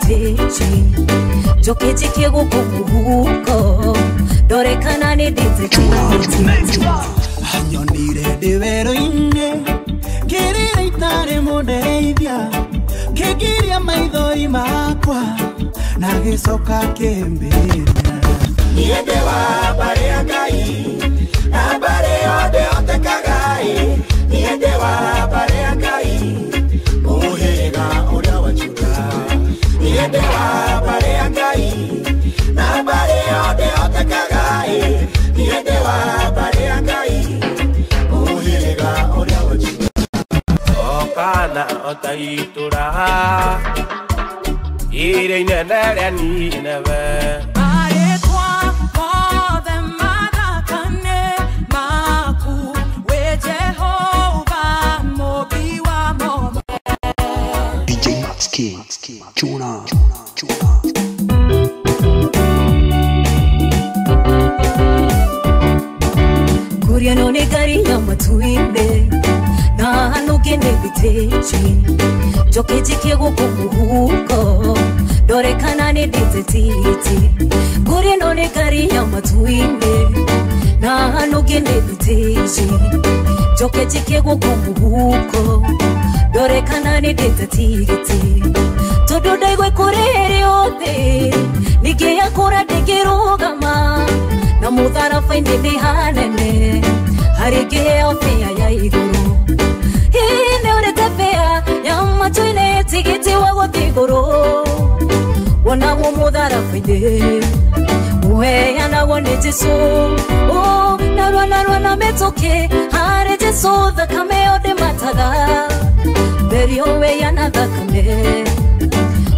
thitĩci njoke njikie gũkũ mũhuko ndore kana nĩ ndĩte. Anyonire ndĩ werũ-inĩ kĩrĩra itarĩ mũndeithia kĩngiria maithori makwa na gĩcoka kĩmbĩria. Niĩ ndĩ wa mbarĩ ya Ngai na mbarĩ yothe hotekaga ĩ. Niĩ ndĩ wa mbarĩ ya Ngai mũhĩrĩga ũrĩa wa Juda. Niĩ ndĩ wa mbarĩ ya Ngai na mbarĩ yothe hotekaga ĩ. Niĩ ndĩ wa mbarĩ ya Ngai mũhĩrĩga ũrĩa wa Juda. Okana otaitura ire inene rĩa Nineve. DJ Max King, Tuna, Tuna. Kuria no nĩ ngari ya matu-inĩ na hanuke nĩ thitĩci njoke njikie gũkũ mũhuko ndore kana nĩ ndĩte tigiti. Kuria no nĩ ngari ya matu-inĩ na hanuke nĩ thitĩci njoke njikie gũkũ mũhuko ndore kana nĩ ndĩte tigiti. Tondũ ndaigua kũrĩ othe ningĩ yakũra ndĩngĩrũgama na mũtharaba-inĩ nĩ hanene harĩ ngĩheo bĩa ya igũrũ. Hihi nĩ ũrĩte bĩa ya matu-inĩ tigiti wa gũthiĩ igũrũ wonagwo mũtharaba-inĩ ũheanagwo nĩ Jesũ. Narua narua na mĩtũkĩ harĩ Jesũ thakame yo ndĩmataga therio wĩya na thakame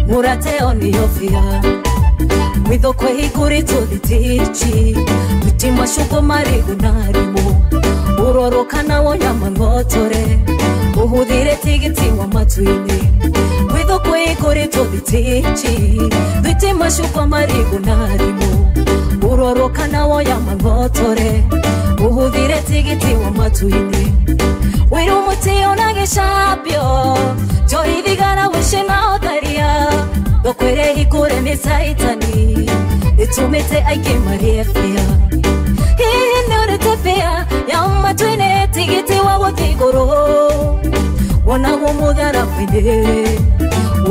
mũrateo nĩyo bĩa. Mwithoko ĩhingũrĩtwo thitĩci mĩtĩ macũngwa marĩgũ na rimũ ũrorwo kana wonya mang'otore ũhũthĩre tigiti wa matu-inĩ. Mwithoko ĩhingũrĩtwo thitĩci mĩtĩ macũngwa marĩgũ na rimũ ũrorwo kana wonya mang'otore ũhũthĩre tigiti wa matu-inĩ. Wĩrũ mũtĩo na gĩcambio njohi thigara wĩci na ũtharia thoko ĩrĩa ĩhingũre nĩ caitani ĩtũmĩte aingĩ marĩe bĩa. Hihi nĩ ũrĩte bĩa ya matu-inĩ tigiti wa gũthiĩ igũrũ wonagwo mũtharaba-inĩ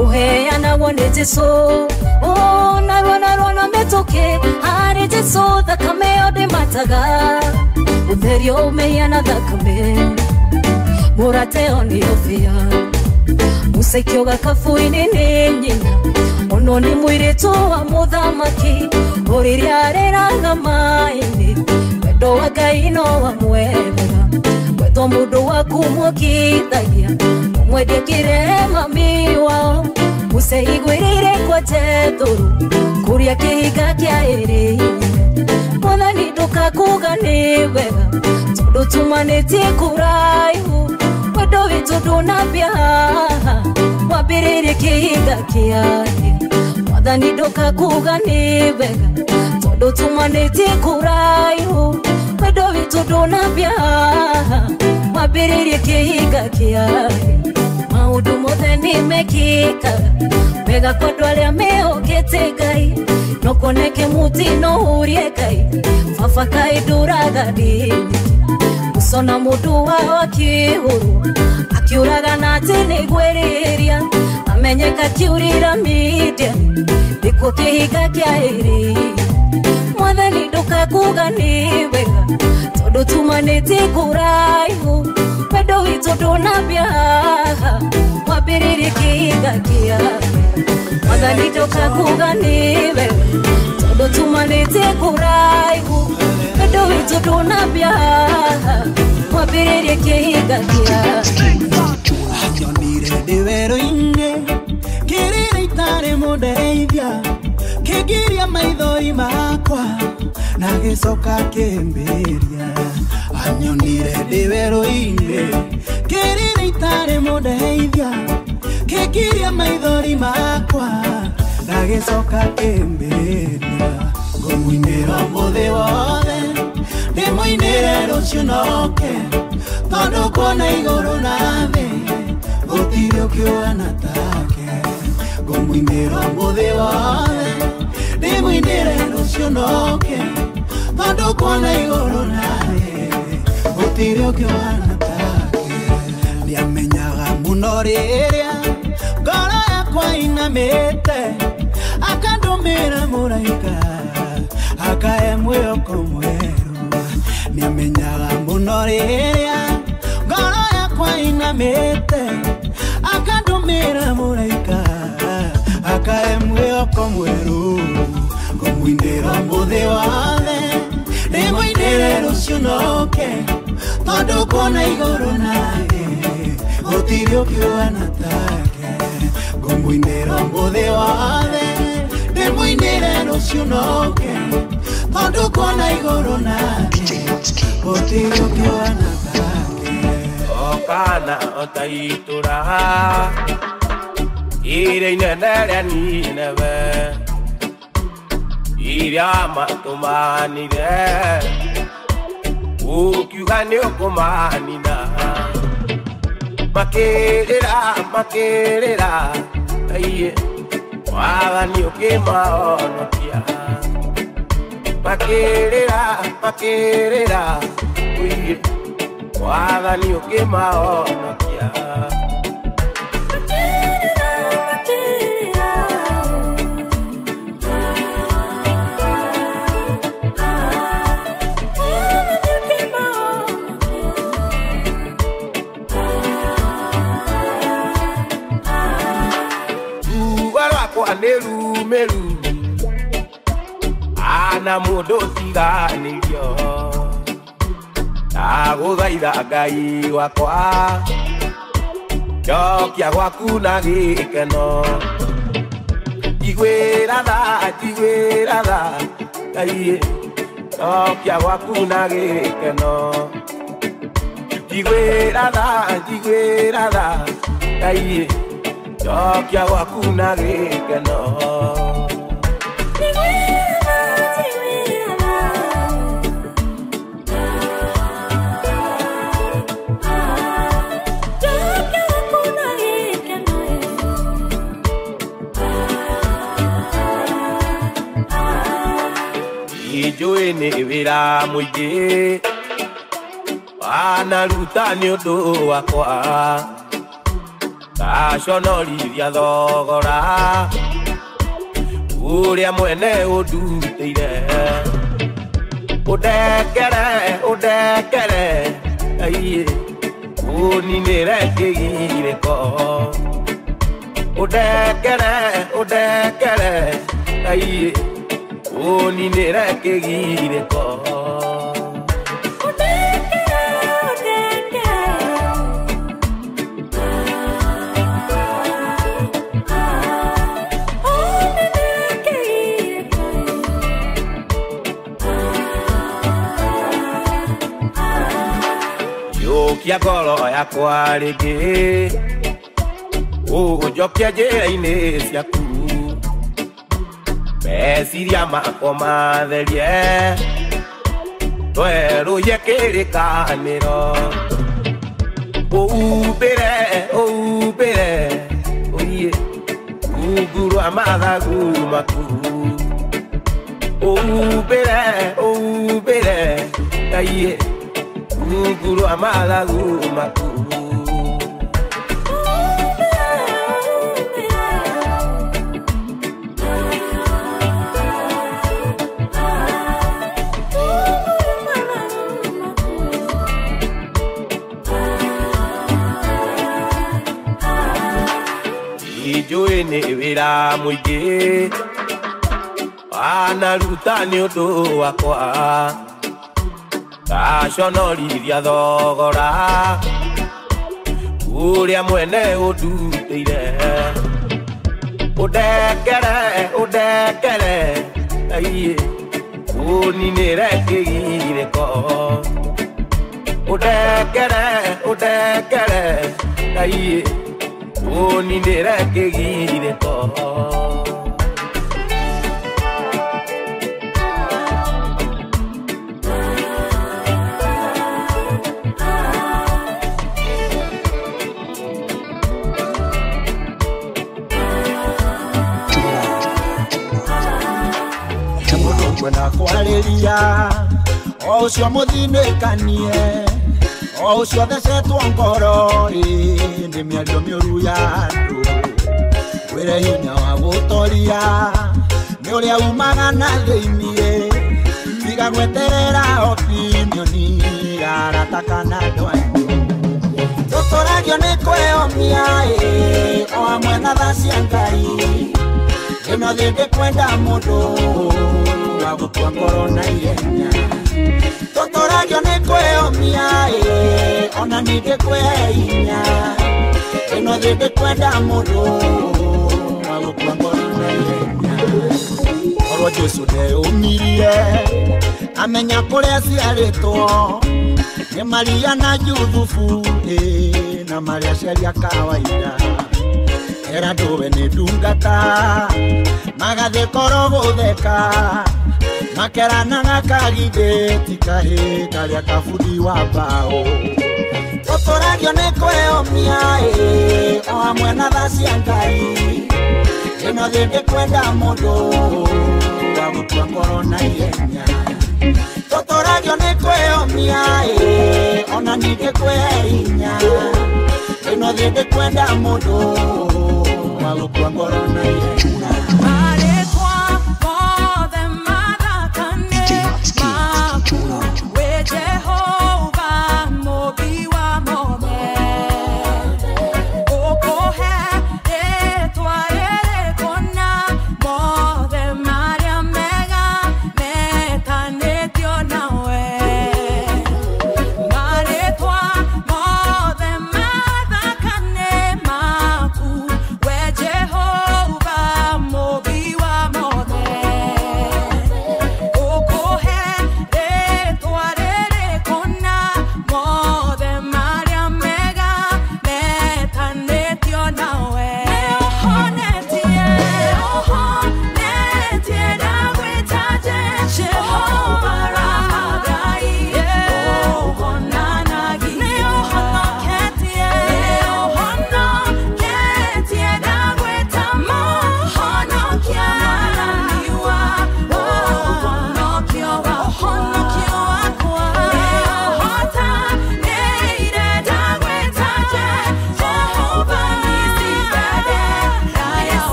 ũheanagwo nĩ Jesũ. Narua narua na mĩtũkĩ harĩ Jesũ thakame yo ndĩmataga ũtherio ũmehia na thakame mũrateo nĩyo bĩa. Mũcaikio gakabu-inĩ nĩ nyina ono nĩ mũirĩtu wa mũthamaki ũrĩrĩa areraga maĩ-inĩ wendo wa Ngai no wamwethaga wetwo mũndũ waku mwokithagia ũmwendie kĩrema mami wao Musa igwĩrĩire kwa Jethũrũ kũrĩa kĩhinga kĩa ĩrĩire. Mwathani ndũkakuga nĩ wega tondũ tumanĩtie kũraihu wendo witũ ndũnambia haha wambĩrĩrie kĩhinga kĩa ĩrĩ. Mwathani ndũkakuga nĩ wega tondũ tumanĩtie kũraihu wendo witũ ndũnambia haha wambĩrĩrie kĩhinga kĩa ĩrĩ. Maũndũ mothe nĩ mekĩkaga mega kwa andũ arĩa mehokete Ngai no kuoneke mũtino ũrie Ngai baba kaĩ ndũraga ndĩ Musa na mũndũ wao akĩhũrwo akiũraga na atĩ nĩ gwĩrĩria amenyeka kiurira media nĩkuo kĩhinga kĩa ĩrĩ. Mwathani ndũkakuga nĩ wega tondũ tumanĩtie kũraihu wendo witũ ndũnambia haha wambĩrĩrie kĩhinga kĩa. Mwathani ndũkakuga nĩ wega tondũ tumanĩtie kũraihu wendo witũ ndũnambia haha wambĩrĩrie kĩhinga kĩa. Anyonire ndĩ werũ-inĩ kĩrĩra itarĩ mũndeithia kĩngiria maithori makwa na gĩcoka kĩmbĩria. Anyonire ndĩ werũ-inĩ kĩrĩra itarĩ mũndeithia kĩngiria maithori makwa na gĩcoka kĩmbĩria. Ngũmũinĩra ũmũthĩ wothe ndĩmũinĩre rũciũ noke tondũ kuona igũrũ na thĩ gũtirĩ ũkĩũhana take. Ngũmũinĩra ũmũthĩ wothe ndĩmũinĩre rũciũ noke tondũ kuona igũrũ na thĩ gũtirĩ ũngĩ ũhana take. Nĩamenyaga mũno rĩrĩa ngoro yakwa inamĩte akandũmĩra mũraika akahe mwĩhoko mwerũ. Nĩamenyaga mũno rĩrĩa ngoro yakwa inamĩte akandũmĩra mũraika akahe mwĩhoko mwerũ. Ngũmũinĩra ũmũthĩ wothe ndĩmũinĩre rũciũ noke tondũ kuona igũrũ na thĩ gũtirĩ ũngĩ ũhana take. Ngũmũinĩra ũmũthĩ wothe ndĩmũinĩre rũciũ noke tondũ kuona igũrũ na thĩ gũtirĩ ũngĩ ũhana take. Okana otaitura ire inene rĩa Nineve iria matũmanire ũkiuga nĩ ũkũmanina makĩrĩra makĩrĩra aiye wathani ũkĩmahonokia makĩrĩra makĩrĩra ũiye wathani ũkĩmahonokia. Meru meru ana mundu tiganĩrio ndagũthaitha Ngai wakwa njokia gwaku na gĩkeno njiguĩra tha njiguĩra tha Ngai njokia gwaku na gĩkeno njiguĩra tha njiguĩra tha Ngai njokia gwaku na gĩkeno. Njũĩ nĩ wĩra mũingĩ wanaruta nĩ ũndũ wakwa ngaconorithia thogora ũrĩa mwene ũndutĩire ũndekere ũndekere aiye ũninĩre kĩgirĩko ũndekere ũndekere aiye ũninĩre kĩgirĩko. Yũkia ngoro yakwa rĩngĩ ũnjokie njĩra-inĩ ciaku meciria makwa matherie twerũhie kĩrĩkanĩro ũumbĩre ũumbĩre ũiye rungu rwa mathagu maku ũumbĩre ũumbĩre Ngai rungu rwa mathagu maku. Njũĩ nĩ wĩra mũingĩ wanaruta nĩ ũndũ wakwa ngaconorithia thogora ũrĩa mwene ũndutĩire ũndekere ũndekere aiye ũninĩre kĩgirĩko ũndekere ũndekere aiye ũninĩre kĩgirĩko. Ngwenda kwarĩria o ũcio mũthinĩkanie o ũcio thecetwo ngoro nĩ mĩario mĩũru ya andũ wĩre hinya wa gũtoria nĩ ũrĩa umaga na thĩiniĩ tiga gweterera opinioni ya arata kana andũ anyu tũtũragio nĩ kwĩyomia o hamwe na tha cia Ngai ĩno thĩ ndĩkwenda mũndũ wa gũkua ngoro na ihenya tũtũragio nĩ kwĩyomia ona ningĩ kwĩhinya ĩno thĩ ndĩkwenda mũndũ wa gũkua ngoro na ihenya korwo Jesũ ndeyũmirie amenya kũrĩa aciarĩtwo nĩ Maria na Juthufu na marĩa aciari a kawaida era ndũwe nĩ ndungata magathiĩ korwo gũtheka makeranaga kagithĩ ti kahĩ karĩa kabundi wa mbaũ tũtũragio nĩ kwĩyomia o hamwe na tha cia Ngai ĩno thĩ ndĩkwenda mũndũ wa gũkua ngoro na ihenya tũtũragio nĩ kwĩyomia ona ningĩ kwĩhinya ĩno thĩ ndĩkwenda mũndũ wa gũkua ngoro na ihenya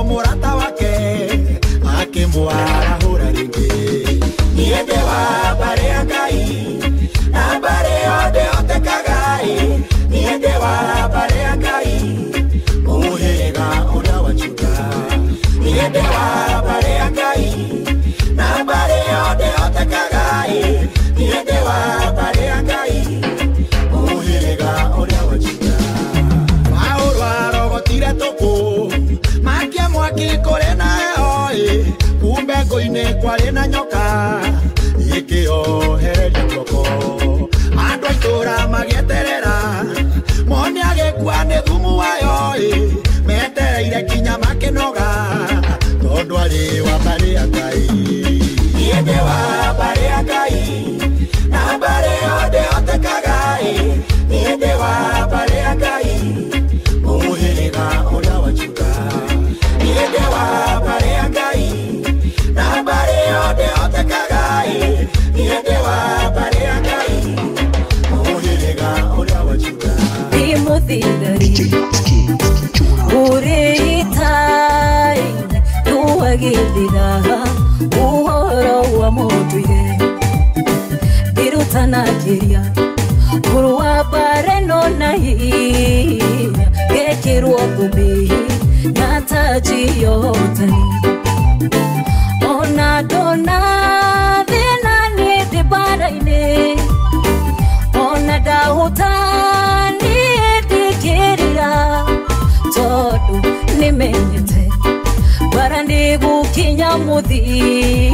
Murata wake akimwarahũra rĩngĩ niĩ ndĩ wa mbarĩ ya Ngai na mbarĩ yothe hotekaga niĩ ndĩ wa mbarĩ ya Ngai mũhĩrĩga ũrĩa wa Juda niĩ ndĩ wa mbarĩ ya Ngai na mbarĩ yothe hotekaga niĩ ndĩ wa mbarĩ ya Ngai mũhĩrĩga ũrĩa wa Juda Paũlũ arogotire tũkũ makia mwaki kũrĩ na heho kumbe ngũ-inĩ kwarĩ na nyoka ĩkĩohereria guoko andũ a itũũra magĩeterera mone agĩkua nĩ thumu wayo metereire kinya makĩnoga tondũ arĩ wa mbarĩ ya Ngai niĩ ndĩ wa mbarĩ ya Ngai na mbarĩ yothe hotekaga niĩ ndĩ wa mbarĩ ya Ngai mũhĩrĩga ũrĩa wa Juda niĩ ndĩ wa mbarĩ ya Ngai na mbarĩ yothe hotekaga niĩ ndĩ wa mbarĩ ya Ngai mũhĩrĩga ũrĩa wa Juda ndĩmũthigari ũrĩtai nĩwagĩthigaga ũhoro wa mũndũire ndĩrutanakĩria kũrũa mbara ĩno na hinya ngekĩrwo thũmbĩ na taji ya ũhotani ona ndona thĩna niĩ ndĩ mbara-inĩ ona ndahũta niĩ ndingĩrira tondũ nĩmenyete bara ndĩgũkinya mũthia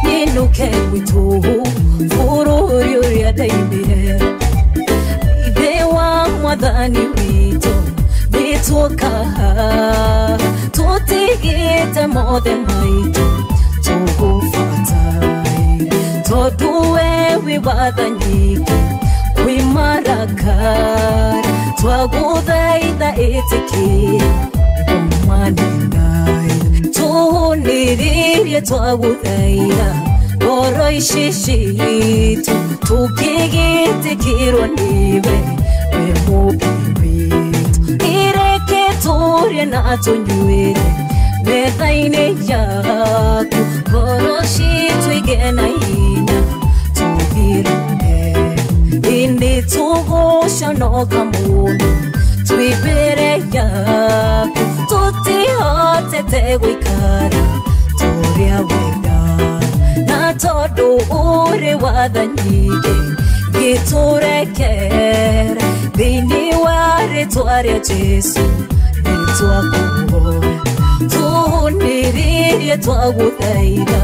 nyinũke gwitũ bũrũri ũrĩa ndaimire ithe wa mwathani witũ Tuoka tutigite mothe maitu tugubatai tondu we wi wathanyike kwi marakara twaguthaitha itikia ngomanenai tuhuniririe twaguthaitha ngoro ici ciitũ tukĩgĩtĩkĩrwo nĩwe we mũmbi witũ ireke tũrĩe na tũnyuĩre metha-inĩ yaku ngoro citũ igĩe na hinya tũthirũge ĩndĩ tũgũconoka mũno twĩ mbere yaku tũtihotete gũikara tũrĩa wega na tondũ ũrĩ watha nyingĩ gĩtũrekere thĩinĩ wa rĩtwa rĩa Jesũ nĩtwakũhoya tũhũnĩrĩrie twagũthaitha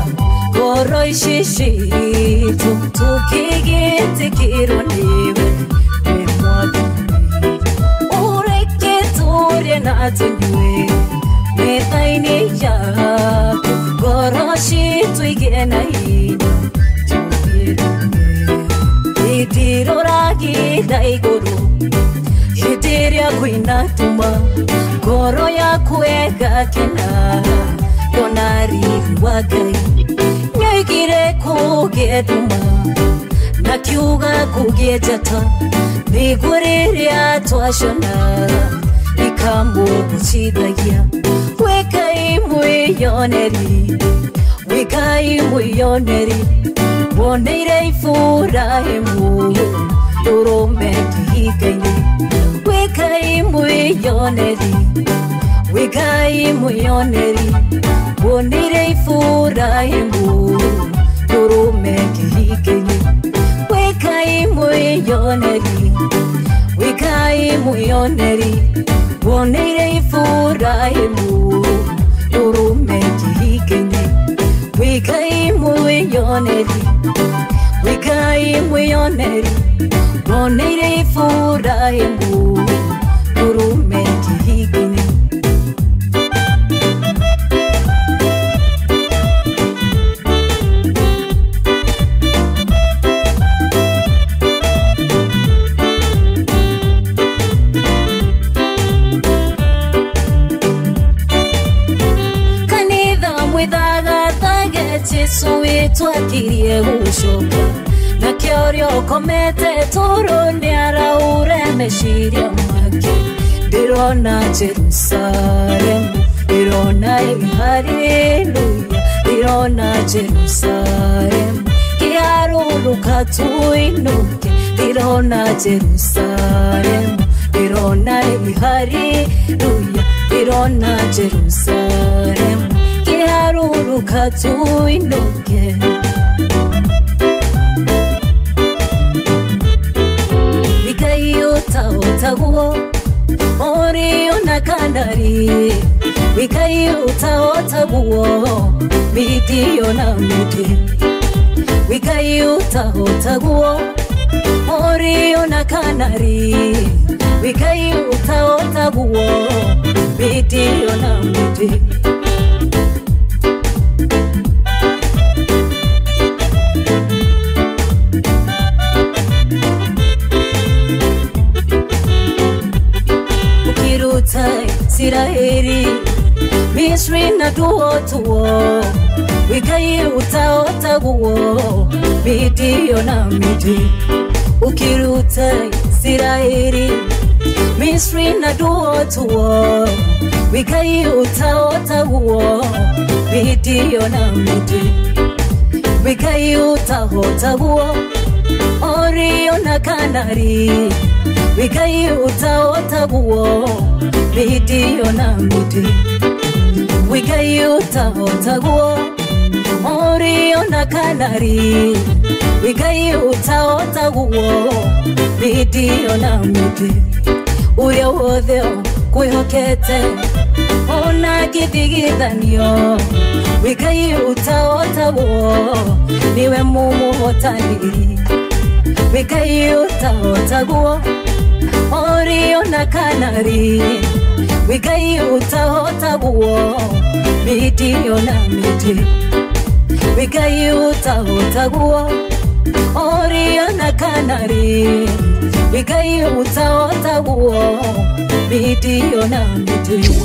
ngoro ici citũ tũkĩgĩtĩkĩrwo nĩwe we Mwathani ũreke tũrĩe na tũnyue metha-inĩ yaku ngoro citũ igĩe na hinya tũthirũge ndĩroragira igũrũ hĩndĩ ĩrĩa kwĩna nduma ngoro yaku ĩgakena ndona riri wa Ngai nĩoigire kũgĩe nduma na kiuga kũgĩe njata nĩguo rĩrĩa twacona ikamũgũcithagia wĩkai mwĩyoneri wĩkai mwĩyoneri woneire Iburahĩmu ndũrũme kĩhinga-inĩ wĩkai mwĩyoneri wĩkai mwĩyoneri woneire Iburahĩmu ndũrũme kĩhinga-inĩ wĩkai mwĩyoneri wĩkai mwĩyoneri woneire Iburahĩmu ndũrũme kĩhinga-inĩ wĩkai mwĩyoneri wĩkai mwĩyoneri woneire Iburahĩmu ndũrũme kĩhinga-inĩ. Kanitha mwĩthagathage Jesũ witũ akirie gũcoka nakĩo ũrĩa ũkomete toro nĩaraure meciria make ndĩrona Jerusalemu ndĩrona haleluya ndĩrona Jerusalemu kĩharũrũka tũinũke ndĩrona Jerusalemu ndĩrona haleluya ndĩrona Jerusalemu kĩharũrũka tũinũke. Wĩkai ũtaũtaguo ũrĩ ona kanari wĩkai ũtaũtaguo mĩtĩ ona mĩtĩ wĩkai ũtaũtaguo ũrĩ ona kanari wĩkai ũtaũtaguo mĩtĩ ona mĩtĩ. Isiraeli Misri na tuo tuo wĩkai ũtaũtaguo mĩtĩ ona mĩtĩ ũkĩruta Isiraeli Misri na tuo tuo wĩkai ũtaũtaguo mĩtĩ ona mĩtĩ wĩkai ũtaũtaguo ũrĩ ona kanari wĩkai ũtaũtaguo mĩtĩ ona mĩtĩ wĩkai ũtaũtaguo ũrĩ ona kanari wĩkai ũtaũtaguo mĩtĩ ona mĩtĩ ũrĩa wothe kwĩhokete ona kĩthigithanio wĩkai ũtaũtaguo nĩwe mũmũhotani wĩkai ũtaũtaguo ũrĩ ona kanari Wigai utahotagwo miti ona miti Wigai utahotagwo Oriana kanari Wigai utahotagwo miti ona miti.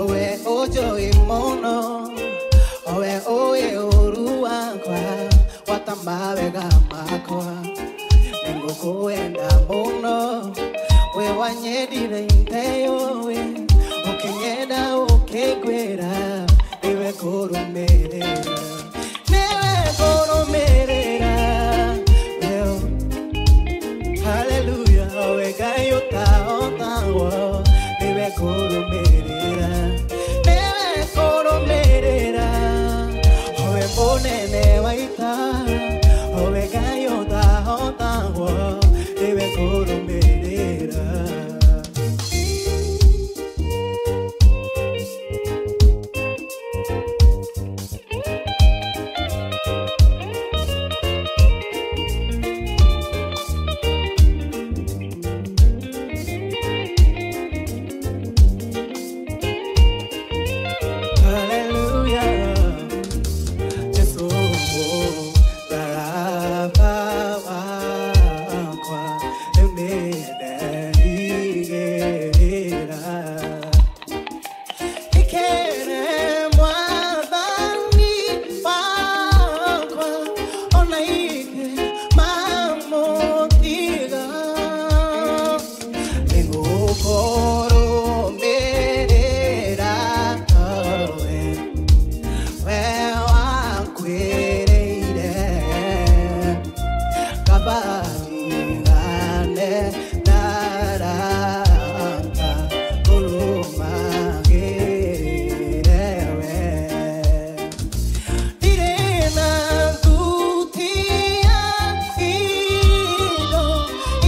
Owe ojo imono, owe owe. mawega makwa Nĩngũkwenda mũno we wanyendire iteyowe Ũkĩnyenda ũkĩngwĩra nĩwe kũrũmĩrĩra Nĩwe kũrũmĩrĩra Leo Hallelujah we Ngai ũtahotagwo nĩwe kũrũmĩrĩra Nĩwe kũrũmĩrĩra Owe mũnene wa ita Owe Ngai ũtahotagwo nĩwe kũrũmĩrĩra Hallelujah Jesu baraba wakwa nĩndendigĩrĩra Ikere mwathani wakwa ona ike mamũtiga Nĩngũkũrũmĩrĩra we we wakwĩrĩire kabatigane na arata kũrũmagĩrĩre we Ndirĩ na thuti ya indo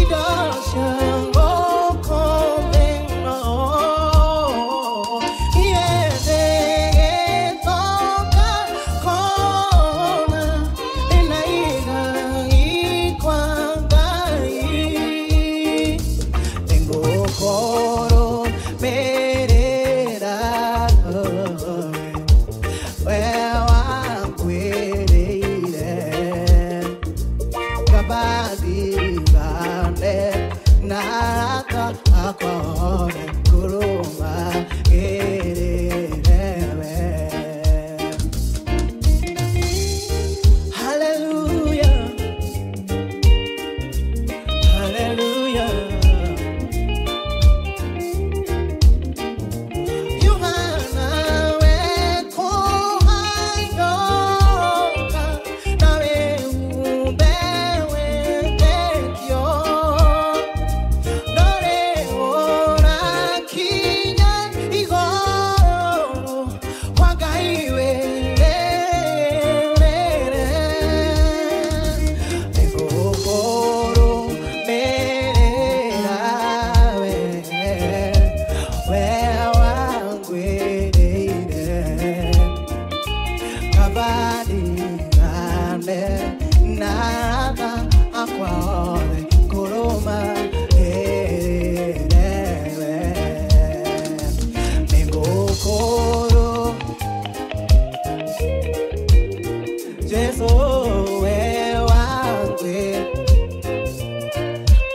indo cia gũkũ thĩ ĩno Iendegetoka kona ĩna igai kwa Ngai Nĩngũkũrũmĩrĩra we wakwĩrĩire kabatigane na arata akwa othe kũrũmagĩrĩre we Hallelujah Hallelujah Yohana we kũhanyũka nawe umbe wendetio Ndũrĩ ũrakinya igũrũ kwa Ngai wĩrĩrĩre Nĩngũkũrũmĩrĩra we we wangwĩrĩire kabadigane na arata akwa othe kũrũmagĩrĩre we Nĩngũkũrũ Jesu we wangwĩ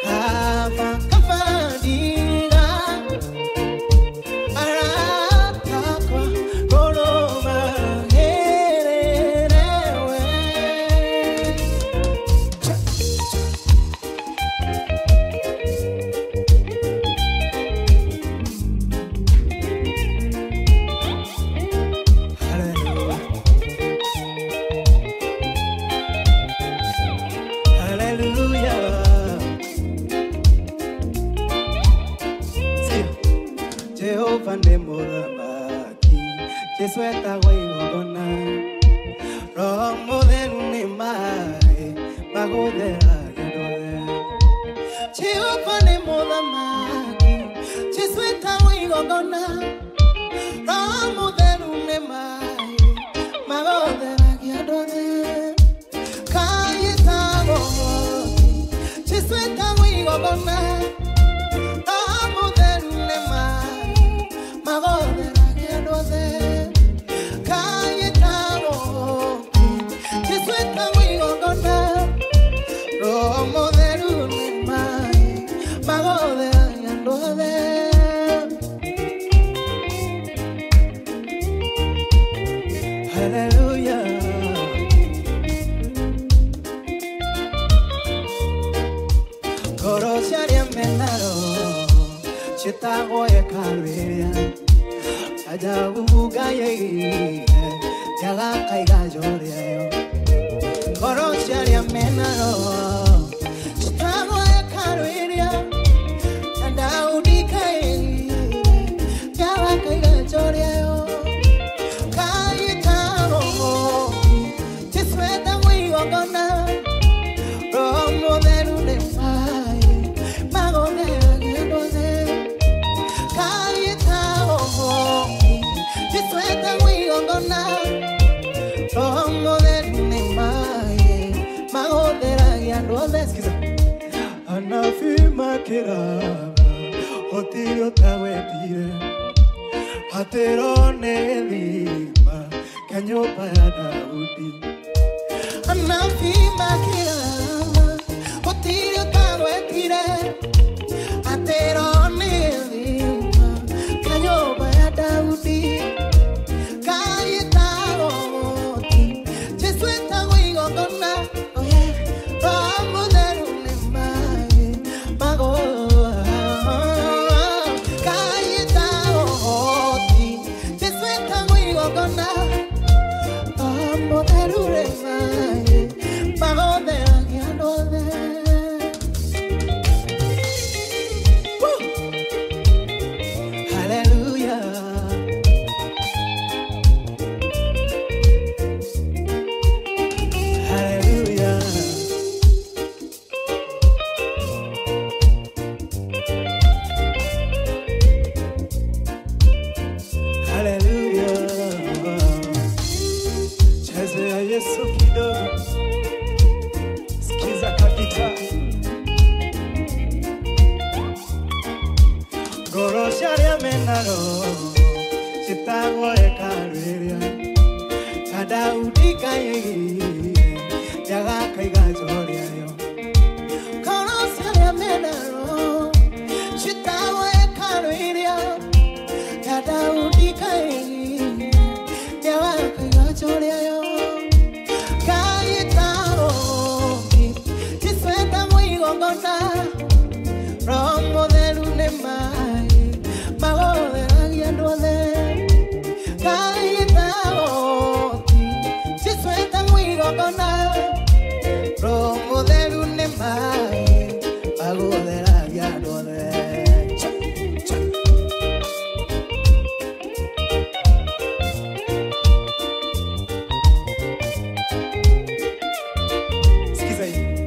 kaba kabadiga arata akwa kũrũmagĩrĩre we Hallelujah. Hallelujah. See, Jehova nĩ mũthamaki, Jesu etagwo igongona, Roho Mũtheru nĩ maaĩ magũtheragia andũ othe. Jehova nĩ mũthamaki, Jesu etagwo igongona, Roho Mũtheru nĩ maaĩ magũtheragia andũ othe. Kayetagwo mwaki, Jesu etagwo igongona, Roho Mũtheru nĩ maaĩ magũtheragia andũ othe. Kayetagwo mwaki, Jesu etagwo igongona, Roho Mũtheru nĩ maaĩ magũtheragia andũ othe. Citagwo hekarũ ĩrĩa ajagubuga yeire jagaka igajo rĩayo ngoro cia arĩa mena roho citagwo hekarũ ĩrĩa ya Daudi kaĩrire jagaka igajo rĩayo kaĩtagwo Jesu etagwo igongona Roho Mũtheru nĩ maĩ magotheragia andũ othe kaĩtagwo Jesu etagwo igongona Roho Mũtheru nĩ maĩ magotheragia andũ othe. Sikiza. Anabii makĩratha gũtirĩ ũtagwetire atĩrone gĩthima kĩa nyũmba ya Daudi. Anabii makĩratha gũtirĩ ũtagwetire atĩrone gĩthima kĩa nyũmba ya Daudi. Kaĩtagwo Jesu etagwo igongona, oh yeah. Roho Mũtheru nĩ maĩ mago kaĩtagwo Jesu etagwo igongona Roho Mũtheru nĩ maĩ magotheragia andũ othe. Woo! Hallelujah. Hallelujah. Hallelujah. Chezea Yesu kidogo, sikiza kakita ngoro cia arĩa mena roho citagwo hekarũ ĩrĩa ya Daudi kaĩgĩire jagaka iganjo rĩayo. Ngoro cia arĩa mena roho citagwo hekarũ ĩrĩa ya Daudi kaĩgĩire jagaka iganjo rĩayo. Kaĩtagwo Jesu etagwo igongona Roho Mũtheru nĩ maĩ magotheragia andũ othe. Kaĩtagwo Jesu etagwo igongona Roho Mũtheru nĩ maĩ magotheragia andũ othe. Cha, cha. Sikiza hii.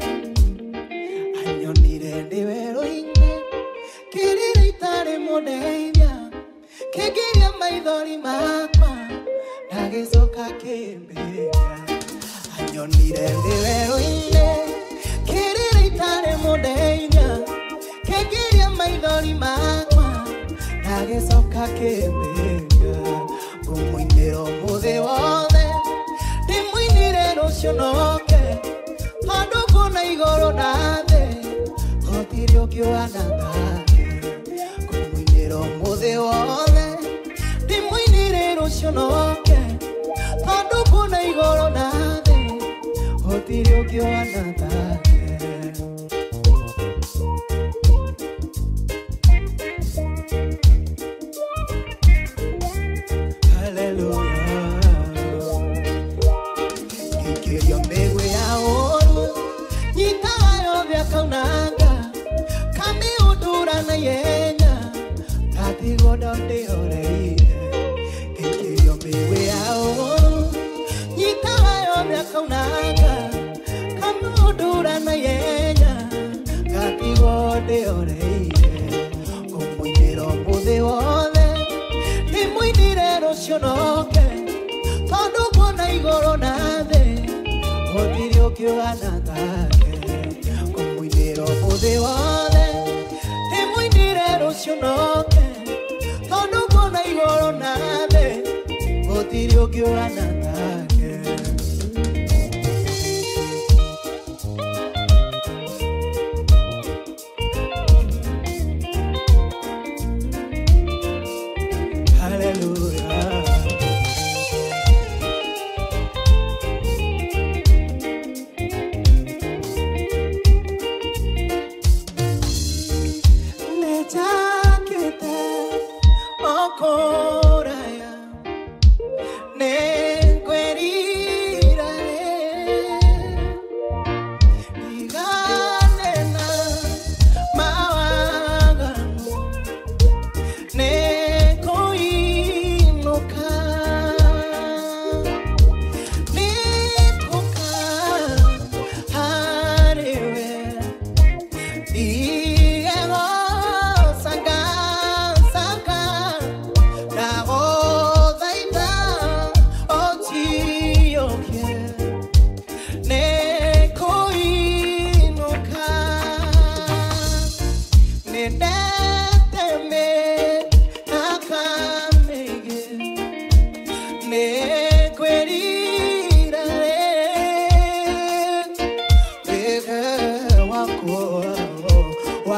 Anyonire ndĩ werũ-inĩ kĩrĩra itarĩ mũndeithia kĩngiria maithori makwa ndagĩcoka kĩmbĩria. Anyonire ndĩ werũ-inĩ kĩrĩra itarĩ mũndeithia kĩngiria maithori makwa ndagĩcoka kĩmbĩria. Ngũmũinĩra ũmũthĩ wothe ndĩmũinĩre rũciũ noke tondũ kuona igũrũ na thĩ gũtirĩ ũngĩ ũhana take. Ngũmũinĩra ũmũthĩ wothe ndĩmũinĩre rũciũ noke tondũ kuona igũrũ na thĩ gũtirĩ ũngĩ ũhana take. Hallelujah. Ngĩikĩrio mĩguĩ ya ũũru nyitaga yothe akaunanga kamĩũndũra na ihenya ndatigwo ndĩhoreire. Ngĩikĩrio mĩguĩ ya ũũru nyitaga yothe akaunanga kamĩũndũra na ihenya ndatigwo ndĩhoreire. Ngũmũinĩra ũmũthĩ wothe ndĩmũinĩre rũciũ noke tondũ kuona igũrũ na thĩ gũtirĩ ũngĩ ũhana take. Ngũmũinĩra ũmũthĩ wothe ndĩmũinĩre rũciũ noke tondũ kuona igũrũ na thĩ gũtirĩ ũngĩ ũhana take. Hallelujah. Nĩnjakĩte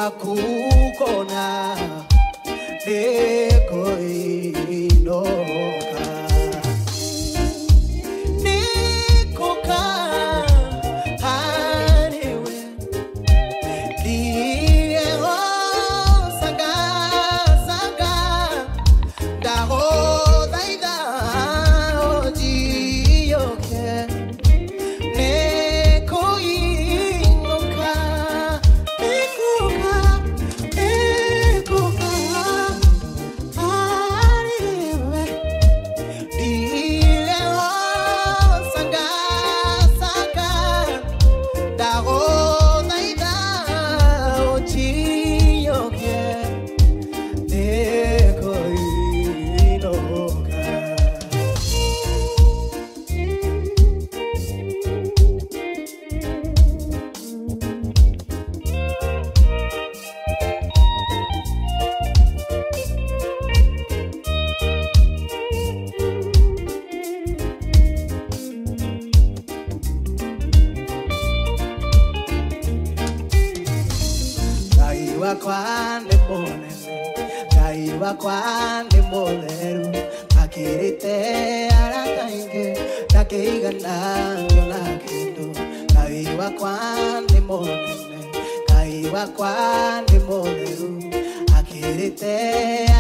Gwaku kona nĩkũinũka nĩkũka harĩwe ndiegũcangacanga ndagũthaitha ũnjiyũke nĩkũinũka nĩkũka nĩkũka harĩwe ndiegũcangacanga ndagũthaitha ũnjiyũke nĩkũinũka. Ngai wakwa nĩ mũnene, Ngai wakwa nĩ mũtheru, akĩrĩte arata aingĩ, ndakĩigananio na kĩndũ. Ngai wakwa nĩ mũnene, Ngai wakwa nĩ mũtheru, akĩrĩte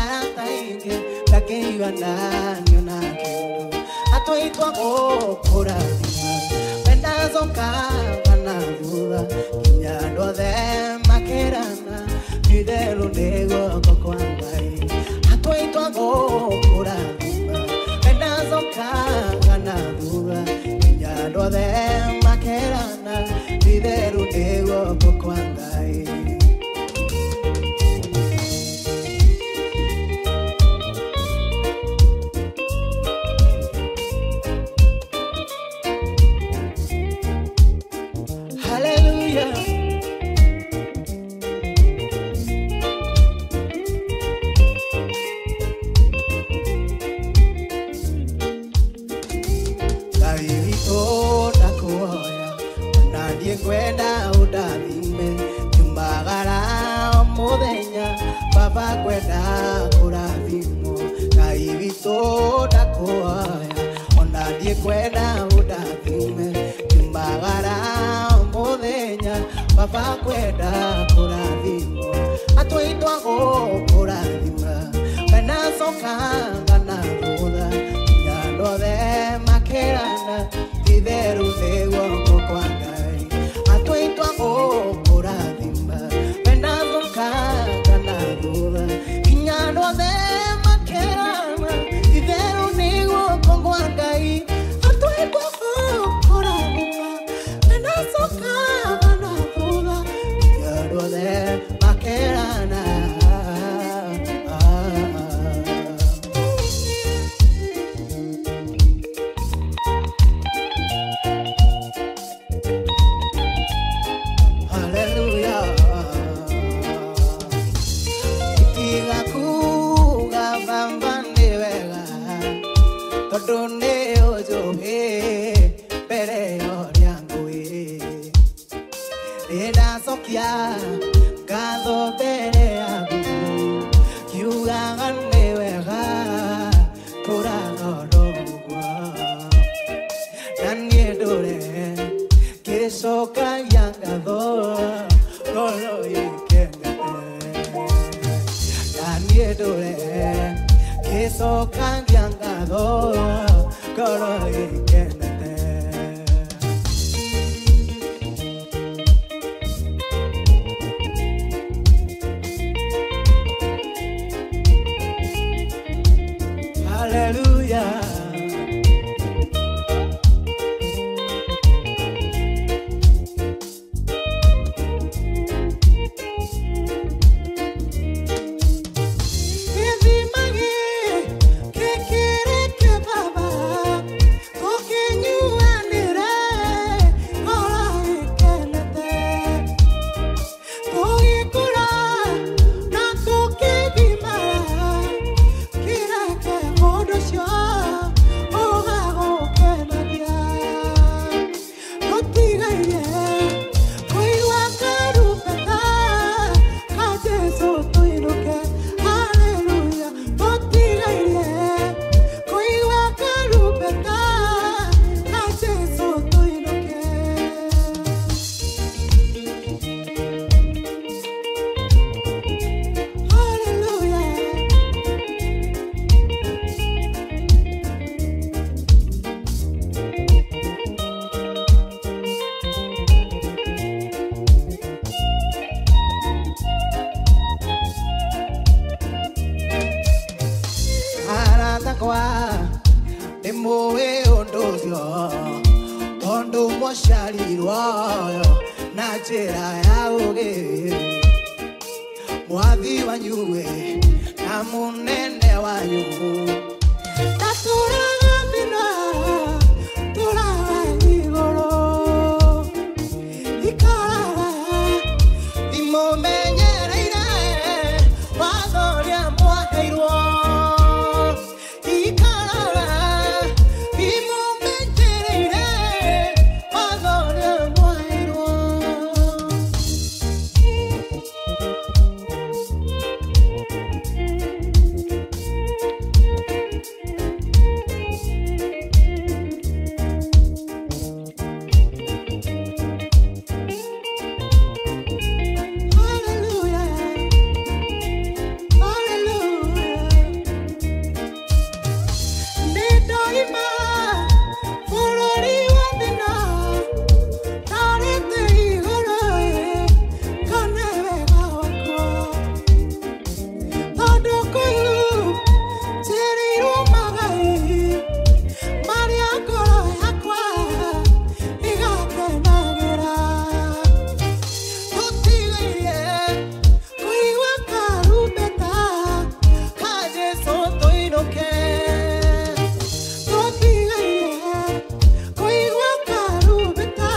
arata aingĩ, ndakĩigananio na kĩndũ. Atwaitwa gũkũrathima, we ndacokaga na thutha, nginya andũ othe makĩrana, itherũ nĩ guoko kwa Ngai. Atwaitwa gũkũrathima, we ndacokaga na thutha, nginya andũ othe makĩrana, itherũ nĩ guoko kwa Ngai. Hallelujah. Ngai witũ ndakũhoya, ona niĩ ngwenda ũndathime, nyumagara o mũthenya, baba ngwenda kũrathimwo. Ngai witũ ndakũhoya, ona niĩ ngwenda ũndathime, nyumagara o mũthenya, baba ngwenda kũrathimwo. Atwaitwa gũkũrathima, we ndacokaga na thutha, nginya andũ othe makĩrana, itherũ nĩ guoko kwa Ngai. Atwaitwa gũkũrathima, we ndacokaga na thutha, nginya andũ othe makĩrana, itherũ nĩ guoko kwa Ngai. Atwaitwa gũkũrathima, we ndacokaga na thutha, nginya andũ othe makĩrana. Hallelujah. Tiga kuga bamba nĩ wega, tondũ nĩ ũnjũĩ mbere ya ũrĩa ngũĩ. Nĩndacokia ngatho mbere yaku, ngiugaga nĩ wega tũraga oro ũguo. Na niĩ ndũre ngĩcokagia ngatho ngoro ĩkenete. Na niĩ ndũre ngĩcokagia ngatho ngoro ĩkenete. Hallelujah. Gĩthima gĩkĩrĩte baba, Mwaciarirwo na njĩra ya ũũgĩ mwathi wanyu we na mũnene wanyu ndatũraga thĩna tũraga igũrũ ikaraga imũmenyereire watho ũrĩa mwaheirwo ikaraga imũmenyereire watho ũrĩa mwaheirwo. Hallelujah, hallelujah. Nĩndoima bũrũri wa thĩna, ndarĩte igũrũ ngone wega wakwa. Tondũ kũu njĩrĩirwo magai marĩa ngoro yakwa ĩgakenagĩra. Tũtigairie kũigua karumbeta ka Jesũ tũinũke. Tũtigairie kũigua karumbeta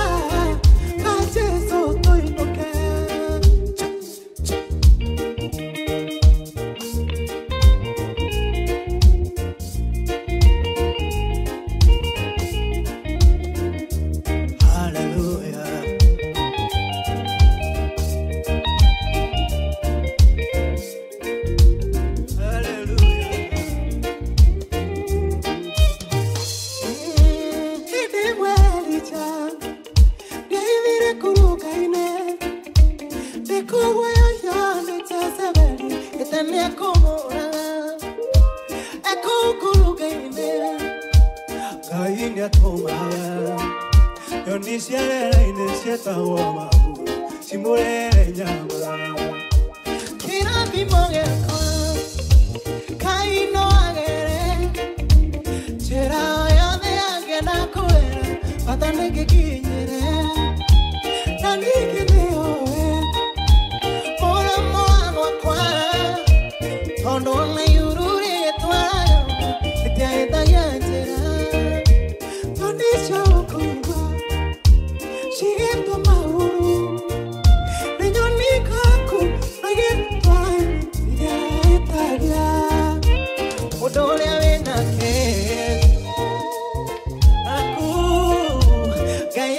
ka Jesũ tũinũke. Hallelujah. Hĩndĩ ĩmwe Elija nĩaimire kũrũnga-inĩ ndĩkũguoyohio nĩ Jezebeli ĩte nĩekũmũraga ekũu kũrũnga-inĩ Ngai nĩatũmaga nyoni cia rĩera-inĩ ciĩtagwo mabu cimũrĩre nyama. Kĩrathimo gĩakwa Ngai no agere njĩra o yothe angĩenda kwĩra bata nĩngĩkinyĩre na ningĩ nĩũĩ mũromo wa gwakwa tondũ nĩyururĩtwo ĩtiahĩtagia njĩra nyoni cia ũkũigua cigĩtwo mahuru nĩ nyoni ngaku na igĩtwo itiahĩtagia ũndũ ũrĩa wĩnake aku Ngai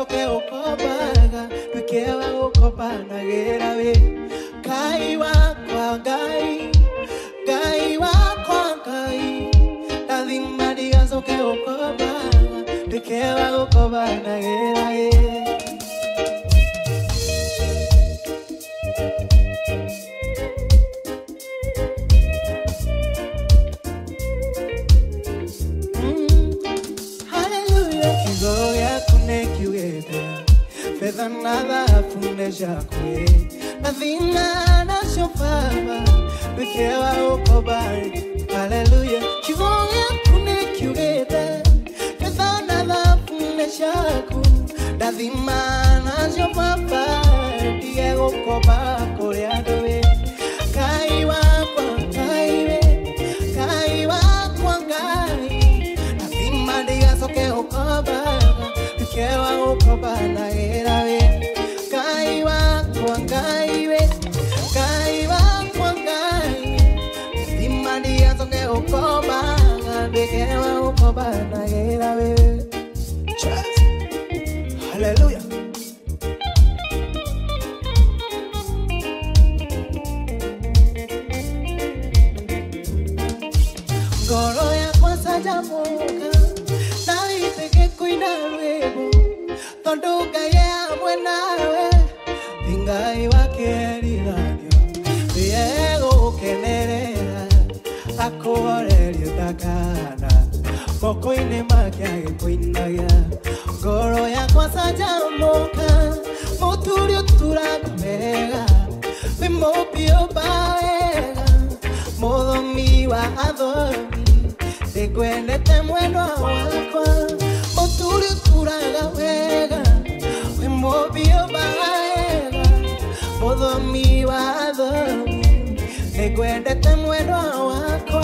ndigacoke gũkombaga nduĩke wa gũkombanagĩra wĩ Ngai wakwa Ngai Ngai wakwa Ngai ndathima ndigacoke gũkombaga nduĩke wa gũkombanagĩra wĩ. Fedha na dhahabu nĩ ciaku ndathima nacio Baba nduĩke wa gũkomba. Hallelujah. Kiugo gĩaku nĩ kiugĩte fedha na dhahabu nĩ ciaku ndathima nacio Baba ndige gũkomba kũrĩ andũ wĩ Ngai wakwa Ngai wĩ Ngai wakwa Ngai ndathima ndigacoke gũkomba nduĩke wa gũkombanagĩra wĩ Ngai wakwa Ngai wĩ Ngai wakwa Ngai ndathima ndigacoke gũkomba nduĩke wa gũkombanagĩra wĩ. Hallelujah. Ngoro yakwa canjamũka na witĩke kũina rwĩmbo tondũ Ngai e hamwe nawe ti Ngai wa kĩririkano egũkenerera akũhorerie ta kaana moko-inĩ make agĩkũinagia. Ngoro yakwa canjamũka mũturi ũturaga wega wĩ mũmbi ũmba wega mũthomi wa athomi ndĩkwendete mwendwa wakwa mũturi ũturaga wega wĩ mũmbi ũmba wega mũthomi wa athomi ndĩkwendete mwendwa wakwa.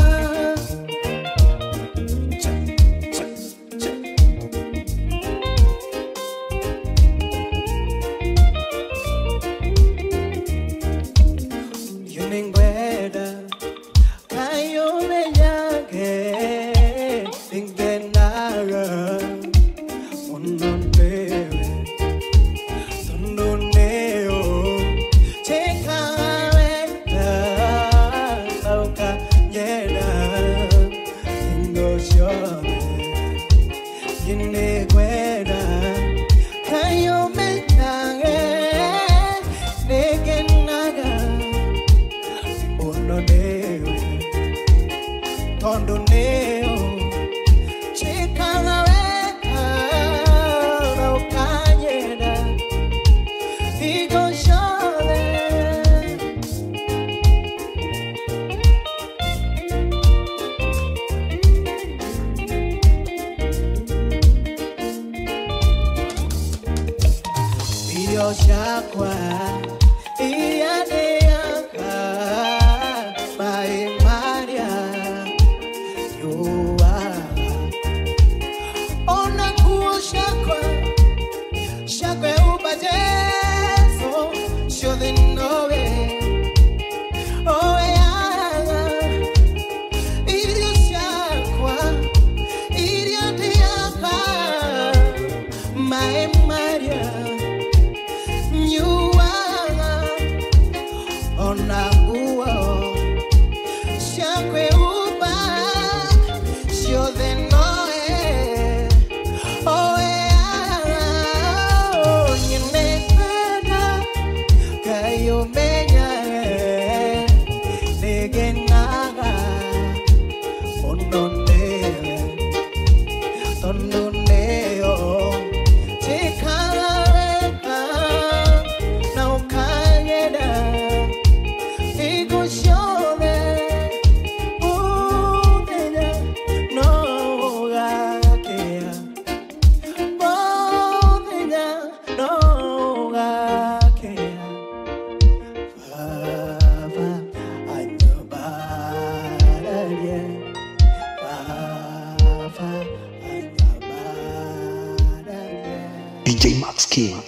DJ Max King,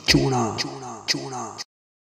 Chuna, Chuna, Chuna.